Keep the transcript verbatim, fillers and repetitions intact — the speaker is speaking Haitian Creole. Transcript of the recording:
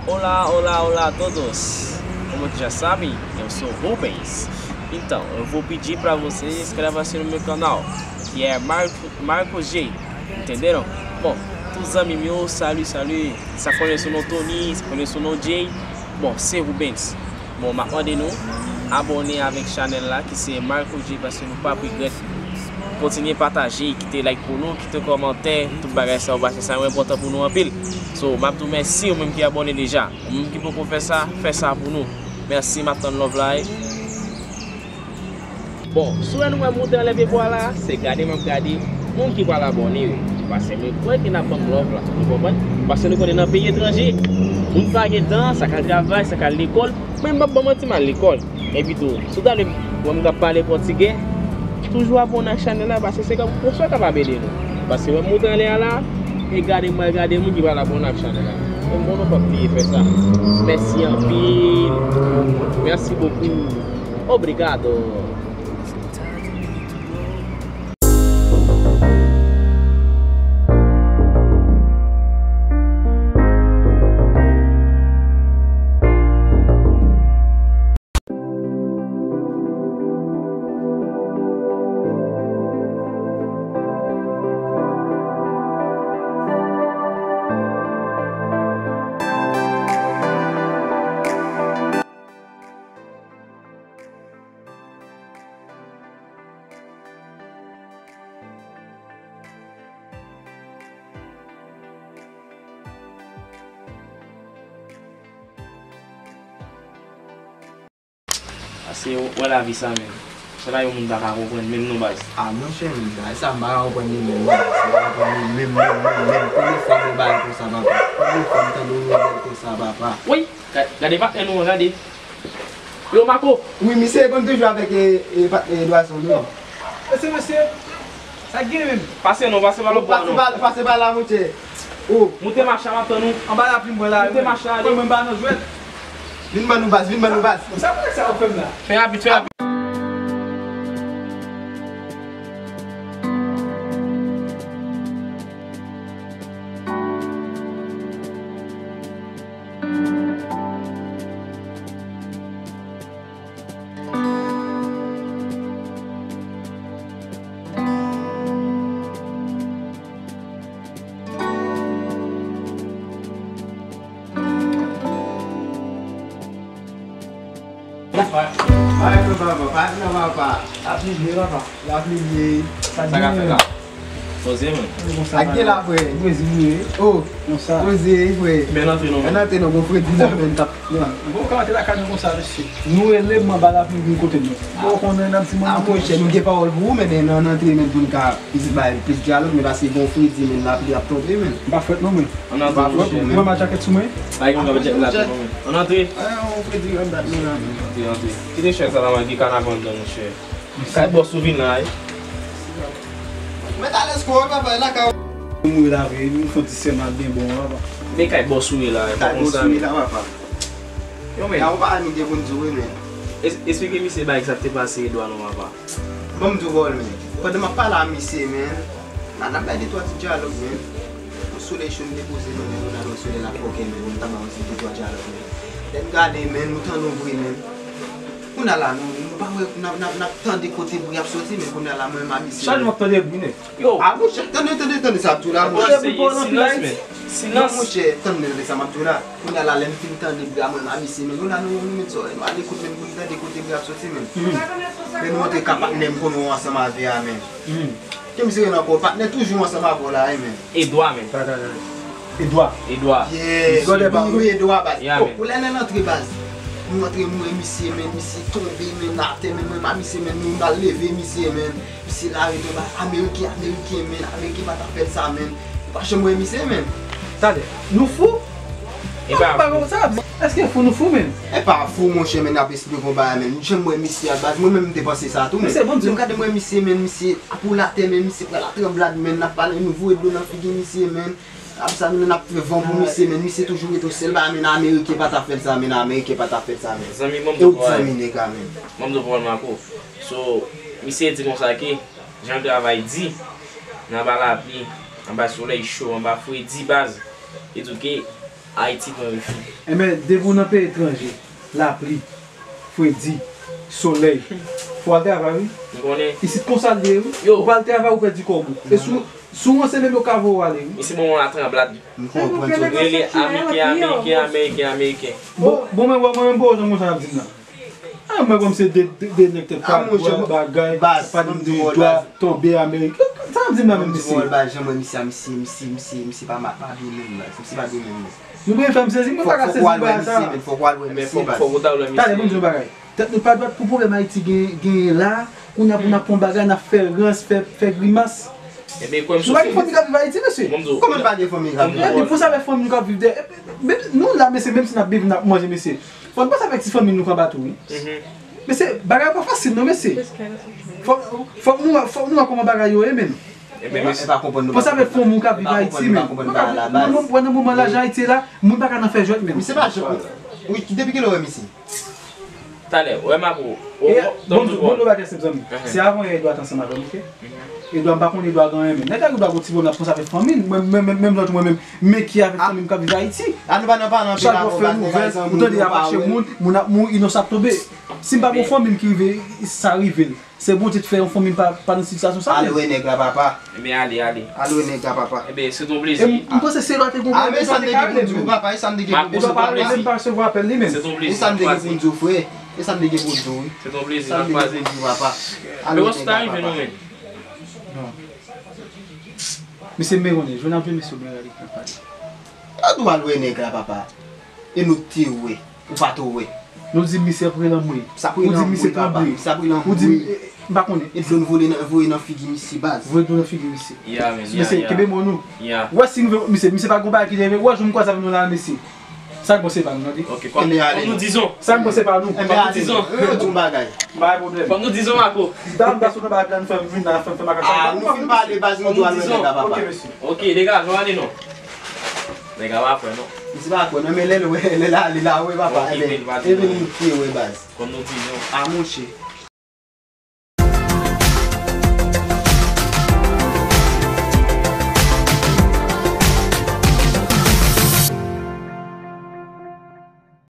Hola, hola, hola a todos. Como que já sabem, eu sou Rubens. Então, eu vou pedir para vocês inscrevam-se no meu canal, que é Marco, Marco G. Entenderam? Bon, tout zanmi m yo, salut, salut. Sa konnen sou non Tony, sa konnen sou non Jay. Bon, se Rubens. Bon, m ap mande nou abòne avèk chanèl la ki se Marco G, paske nou p ap regrèt. Kontinye pataje, kite like pou nou, kite kòmantè, tout bagay sa yo, paske sa yo enpòtan pou nou anpil. So, m ap di w mèsi ou menm ki abòne deja. Ou menm ki poko fè sa, fè sa pou nou. Mèsi, m ap tann love la. Bon, si w wè nou wè m moute anlè pye bwa la, se gade m ap gade moun ki pral abòne yo. Paske mwen kwè ke n ap ban m love la. Nou konprann? Paske nou konnen nan peyi etranje, moun pa gen tan, sa k al travay, sa k al lekòl. Mwen m p ap ban manti, m al lekòl. Epi tou, si w ta vle wè m k ap pale pòtigè, toujou abòne ak chanèl la, paske se konsa w kapab ede nou. Paske wè m moute anlè a la, e gade m pral gade moun ki pral abòne ak chanèl la. Mwen bon nou p ap bliye fè sa. Mèsi anpil. Merci beaucoup. Obrigado. Ase wè lavi sa menm. Se pa yon moun pa ka konprann menm non baz. A monchè, men bagay sa m pa ka konprann li menm non baz. M pa ka konprann li menm, menm, menm, menm. Premye fwa m wè bagay konsa papa. Premye fwa m tande yon nouvèl konsa papa. Wi, ga- gade patnè nou an, gade. Yo, Marco. Wi, misye konn toujou avèk, e, e, patnè Edwardson, wi. Mesye, mesye, sa k gen menm? Pase non, pase pa lòt bò non. Pase pa, pase pa la, monchè. Oh. Moute mache a, m ap tann ou. Anba lapli mwen la. Moute mache a, ale. Mwen, mwen pa nan jwèt. Vin ban nou baz, vin ban nou baz. Sa pou sa w fè m la? Fè rapid, fè rapid. Ay, non, papa, pa di non, papa. Lapli vle, papa. Lapli vle. Sa k ap fèt la? Poze, man. Ak de la, frè. Brezil, wi. Oh, konsa. Poze, frè. Men antre non. Men antre non, gon fredi la, men tap. Bon, ka antre lakay nou konsa, mesye. Nou rele m anba lapli vin kote nou. Bon, konnen n ap di mwen. A, monchè, nou gen pawòl pou ou, men ann antre, men pou n ka plis bay plis dyalòg, men paske gon fredi, men lapli ap tonbe, men. M pa frèt non, mwen. Ann antre, monchè. Mwen, ma jakèt sou mwen. Pa gen moun k ap jakèt la tou non, men. Ann antre. Antre, antre. Kite chèz sa la, man, gen kanaval anndan, monchè. Kay bòs ou vin la, wi. Mèt alèz kò w, papa, e lakay ou. Mwen la, vre, nou fè ti sèman byen bon, papa. Men kay bòs ou ye la, wi, pa konsa, men. Kay bòs ou ye la, papa. Yo, men. Ya, ou pa annik gen pou n di w, wi, men. Es-, esplike misye bagay sa k te pase Edouard non, papa. Ban m di w, men. Pandan m ap pale a misye, men, n ap bay de twa ti dyalòg, men. Yon solèy cho m te poze, men, men, nou nan yon solèy la fòkè, men, nou ta ba yon ti de twa dyalòg, men. Lè n gade, men, nou tande yon bri, men. Kounye a la, nou, nou pa wè, n ap, n ap, n ap tande kote bri ap soti, men kounye a la, mwen menm a misye. Chak jou m ap tande bri, nèg. Yo. A, monchè, tande, tande, tande sa m ap di w la, monchè. Silans, men. Silans. Non, monchè, tande, tande sa m ap di w la. Kounye a la, lè m fin tande bri a, mwen menm a misye, men nou la, nou, nou met zòrèy nou alekout, men pou n tande kote bri ap soti, men. Men nou antre ka patnè m konnen w ansanm avè a, men. Ke misye rele ankò, patnè toujou ansanm avè w la, wi, men. Edwa, men. Edwa. Edwa. Yes, Edwa, baz. Ou lè, lè n antre, baz. Nou antre, m wè misye, men, misye tonbe, men, atè, men, mwen, ma misye, men, nou, n al leve misye, men. Misye lave tonbe, Ameriken, Ameriken, men, Ameriken pa ta fè l sa, men. Ou pa janm wè misye, men. Talè, nou fou? E pa fou. Èske fou nou fou, men? E pa fou, monchè, men, n ap esplike yon bagay, men. M janm wè misye a, baz. Mwen menm, m te panse sa tou, men. Lè m gade, m wè misye, men, misye ap woule atè, men, misye pral a tranblad, men, n ap pale, nou voye dlo nan figi misye, men. Ap sa, nou, n ap fè van pou misye, men, misye toujou rete sèl, ba, men, Ameriken pa ta fè l sa, men, Ameriken pa ta fè l sa, men. Zanmi, ban m di w, zanmi nèg la, men. Ban m di w, Marco. So, misye di konsa ke, jan travay di, nan anba lapli, anba solèy cho, anba fredi, baz. Li di w ke Ayiti pran refi. Enben, depi w nan peyi etranje, lapli, fredi, solèy, fò w al travay, wi. M konnen. Isit konsa l ye, wi. Yo. Ou pa al travay, ou pèdi kòb ou. E sou, sou ranse menm yo ka voye w ale, wi. Misye ban mwen latranblad. M konprann sa w di. Rele Ameriken, Ameriken, Ameriken, Ameriken. Bon, bon, mwen, mwen, mwen, bon, jan mwen sa ap di m nan. Ah, mwen kòm se de, de, de nèg tèt pa dwat, bagay, pa di m de dwa, tonbe Amerik. Sa ap di m nan menm misye. Baz, jan mwen misye a, misye, misye, misye, misye pa ma-, pa byen menm, baz. Misye pa byen menm, non. Nou byen fè m sezi, mwen pa ka sezi bagay sa. Fòk w al wè misye, baz. Talè, bon, di yon bagay. Tèt nou pa dwat pou pwoblèm Ayiti gen, genyen la, kounye a pou n ap pran bagay, n ap fè rans, fè, fè grimas. Ebyen, kwè m sou fanmi k ap viv Ayiti, mesye. Kòman n pa gen fanmi k ap viv Ayiti? Ebyen, pou sa fè fanmi nou k ap viv dèyè. Menm nou la, mesye, menm si n ap byen, n ap manje, mesye. Fò n panse avèk ti fanmi nou k anba tou, wi. Mesye, bagay yo pa fasil non, mesye. Fòk, fòk nou, fòk nou wè kòman bagay yo ye, menm. Panse avèk fanmi w k ap viv Ayiti, menm. Mwen, mwen, mwen, nan moman lajan Ayiti la, moun pa ka nan fè jwèt, menm. Misye pa jwèt. Wi, depi kilè w wè misye? Talè, wè Mako. Bon, bon, bon, bagay senp, zanmi. Se avan yè Edwa t ansanm avè m, oke? Edwa, m pa konn Edwa gen anyen, men nèg la gen dwa gon ti pwoblèm, l ap panse avèk fanmi l. Mwen, mwen, mwen, menm jan tou, mwen menm, men ki avèk fanmi m k ap viv Ayiti. Chak jou ap fè nouvèl, ou tande y ap mache moun, moun ap mouri, inosan ap tonbe. Si m pa gon fanmi m ki rive, sa rive l. Se Bondye t fè yon fanmi m pa, pa nan sitiyasyon sa menm. Al wè nèg la, papa. Ebyen, ale, ale. Al wè nèg la, papa. Ebyen, se t on plezi. E m, m panse se Edwa te gon pwoblèm, Edwa te ka rele m. Papa, e sa m te gen pou m di w, papa. Edwa pa rele m, pa resevwa apèl li menm. Se t on plezi. E sa m te gen pou m di w, frè. E sa m te gen pou m di w, wi. Se t on plezi, n ap kwaze. Papa, al wè nèg la, papa. Non. Misye m konnen, jwenn ap jwenn misye w byen rale k ap pale. Yo di w al wè nèg la, papa. E nou te wè, ou pa t wè. Nou di misye ap rele anmwe. Ou di misye tranble. Ou di, eh, m pa konnen. E dlo n vole nan, voye nan figi misye, baz. Voye dlo nan figi misye. Mesye, kenbe mo nou. Ou wè si nou vle, misye, misye pa gon bagay ki te rive. Ou wè jan m kwaze avè nou la, mesye. Sa k bon se pa nou, tande. Ok, kòm nou dizon. Sa k bon se pa nou. Kòm nou dizon. Yo di yon bagay. Pa gen pwoblèm. Kòm nou dizon, Mako. Dam, pa sot anba la, nou fè m vin la, fè m fè makak sa. Ah, nou fin pale, baz, nou di w al wè nèg la, papa. Ok, mesye. Ok, degaje w ale non. Nèg la pa kwè non. Misye pa kwè non, men lè l wè, lè l ale la, wè, papa. Ebyen, ebyen, nou te wè, baz. Kòm nou dizon. Ah, monchè.